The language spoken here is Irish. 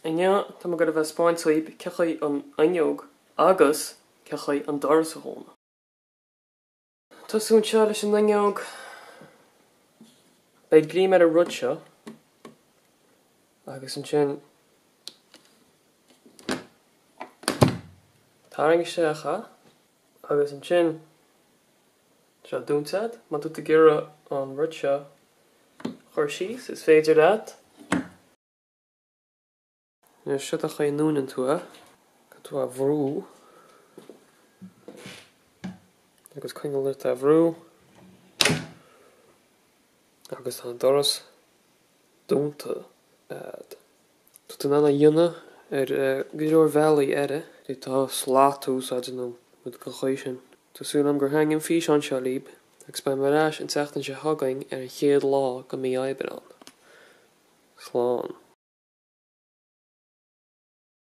Inniu tá mé ag goil a bheith ag 'spáint daoibh cén chaoi an fhuinneog agus cén chaoi an doras a dhúnadh. Tosú anseo leis an fhuinneog. Beidh greim ar an rud seo agus ansin tarraing isteach é agus ansin tá sé dúnta a'd. Má tá tú ag iarraidh an rud seo a chur síos is féidir leat. Anois seo an chaoi a ndúnann tú é. Caithfidh tú é a bhrú agus coinneáil ort é a bhrú agus tá an doras dúnta a'd. Tá tú in ann é a dhéanamh ar go leor bealaí eile. Tá slat a úsáid nó rud den chaoi sin. Tá súil agam gur thaitnigh an físeán seo libh agus beidh mé ar ais an tseachtain seo chugainn ar an chéad lá de mí Aibreán. Slán.